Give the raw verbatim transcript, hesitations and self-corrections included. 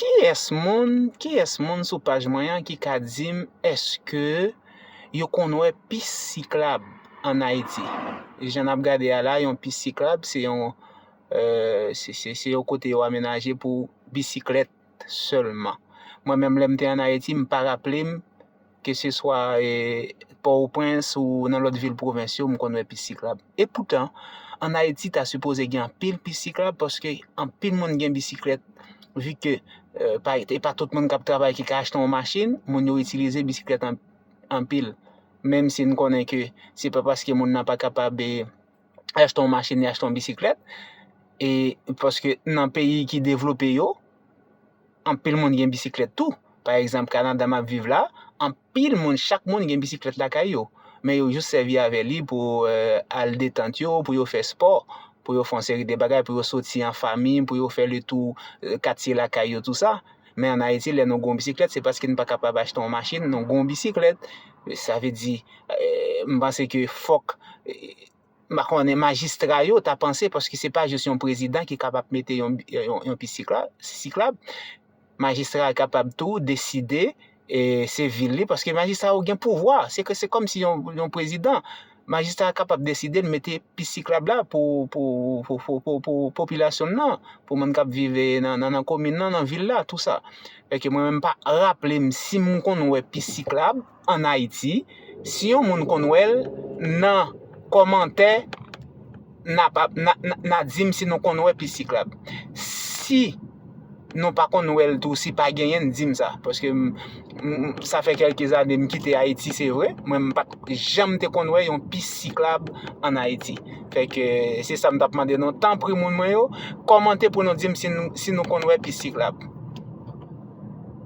Kiyès moun, kiyès moun sou paj mwen an ki ka di m èske yo konn wè pis siklab ann Ayiti? Jan n ap gade a la, yon pis siklab, se yon, euh, se, se, se yon kote yo amenaje pou bisiklèt sèlman. Mwen menm, lè m te ann Ayiti, m pa raple m keseswa e, Pòtoprens ou nan lòt vil pwovens yo, m konn wè pis siklab. E poutan, ann Ayiti, ta sipoze gen anpil pis siklab paske anpil moun gen bisiklèt, vi ke e, pa, e pa tout moun k ap travay ki ka achte yon machin, moun yo itilize bisiklèt an, anpil. Menm si n konnen ke se pa paske moun nan pa kapab e, achte yon machin, li achte yon bisiklèt. E paske nan peyi ki devlope yo, anpil moun gen bisiklèt tou. Pa egzanp, Kanada m ap viv la, anpil moun, chak moun gen bisiklèt lakay yo. Men yo jis sèvi avè li pou e, al detant yo, pou yo fè spò, pou yo fè yon seri de bagay, pou yo soti an fanmi, pou yo fè letou e, katye lakay yo, tou sa. Men ann Ayiti, lè nou gen yon bisiklèt, se paske n pa kapab achte yon machin, nou gen yon bisiklèt. Sa vle di, e, m panse ke fòk, e, m pa konnen, majistra yo ta panse, paske se pa jis yon prezidan ki kapab mete yon, yon, yon pis sikla-, siklab. Majistra a kapab tou deside, e se vil li, paske majistra yo gen pouvwa. Se ke, se kòmsi yon, yon prezidan. Majistra a kapab deside l mete pis siklab la pou, pou, pou, pou, pou, pou popilasyon nan, pou moun k ap viv e, nan, nan, nan komin nan, nan vil la, tou sa. Fè ke mwen menm pa raple m si m konn wè pis siklab ann Ayiti. Si yon moun konn wè l, nan kòmantè, n a pa, n a, n a, n a di m si nou konn wè pis siklab. Si nou pa konn wè l tou, si pa genyen, n di m sa. Paske m, m, sa fè kèlke zane m kite Ayiti, se vre. Mwen, m pa t janm te konn wè yon pis siklab ann Ayiti. Fè ke se sa m t ap mande nou. Tanpri, moun mwen yo, kòmante pou nou di m si nou, si nou konn wè pis siklab.